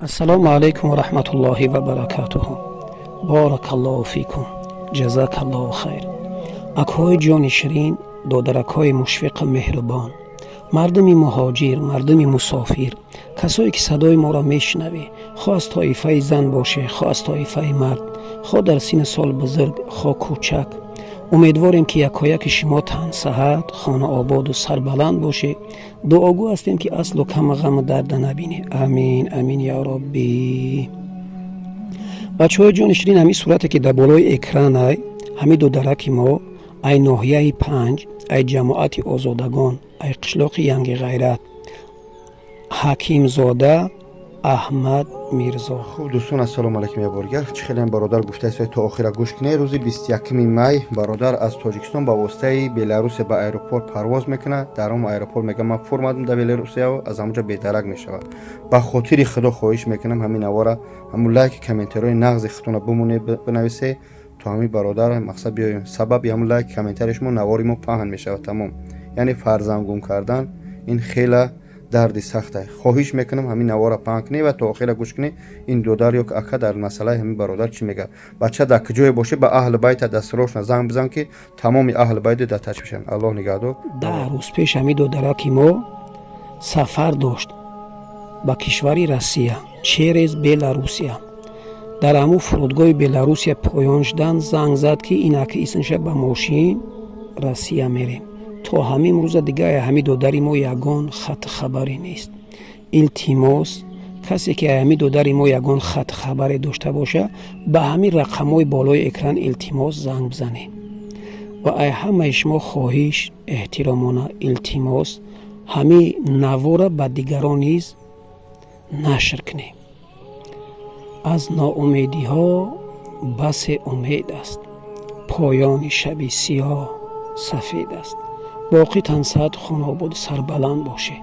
Ассалому алайкум ва раҳматуллоҳи ва баракатуҳу. Баракаллоҳу фикум, ҷазакаллоҳу хайр. Акҳои ҷони ширин, додаракҳои мушфиқу меҳрубон, мардуми муҳоҷир, мардуми мусофир, касое ки садои моро мешунавӣ, хоҳ аз тоифаи зан боше, хоҳ аз тоифаи мард, хоҳ дар синну сол бузург, хоҳ кӯчак, умедворем, ки якояки шумо тансаҳат, хонаободу сарбаланд бошед. Дуогӯ ҳастем, ки аслу кама ғаму дарда набинед. Амин, амин, я роббӣ. Бачаҳои ҷони ширин, ҳамин сурате, ки дар болои экран ай, ҳамин додараки мо ай ноҳияи Панҷ, ай ҷамоати Озодагон, ай қишлоқи Янги Ғайрат, Ҳакимзода Аҳмад Мирзо. Хуб, дӯстон, ассалому алайкум. Як боргар чӣ хеле бародар гуфтааст, то охира гӯш кунед. Рӯзи 21-ми май бародар аз Тоҷикистон ба воситаи Беларусия ба аэропорт парвоз мекунад. Дар он аэропорт мега: «Ман фуромадам дар Беларусия», аз ҳамонҷо бедарак мешавад. Ба хотири Худо хоҳиш мекунам, ҳамин навора, ҳамун лайки, комментариҳои нағзи худтона бимонед, бинависед, то ҳамин бародар мақсад биёем. Сабаби ҳамун лайк, комментарии шумо навори мо паҳн мешавад, тамом. Яъне фарзанд гум кардан ин хела дарди сахта. Хоҳиш мекунам, ҳамин навора паҳн кунед ва то охира гӯш кунед, ин додар ё ака дар масъалаи ҳамин бародар чӣ мегӯяд. Бача дар куҷое бошед, ба аҳли байта дастрошна занг бизан, ки тамоми аҳли байти дар ташвишанд. Аллоҳ нигаҳдор. 10 рӯз пеш ҳамин додараки мо сафар дошт ба кишвари Россия через Беларусия. Дар ҳамун фурудгоҳи Беларусия поён шудан, занг зад, ки инаки исмша ба мошин Россия мерем. То ҳамин рӯза дига ҳамин додари мо ягон хати хабаре нест. Илтимос, касе ки ҳамин додари мо ягон хати хабаре дошта боша, ба ҳамин рақамҳои болои экран, илтимос, занг бизанед. Ва ай ҳамаи шумо хоҳиш, эҳтиромона илтимос, ҳамин навора ба дигарон низ нашр кунем. Аз ноумедиҳо басе умед аст, поёни шаби сиёҳ сафед аст. Боқӣ тансаҳат, хонободу сарбаланд бошед.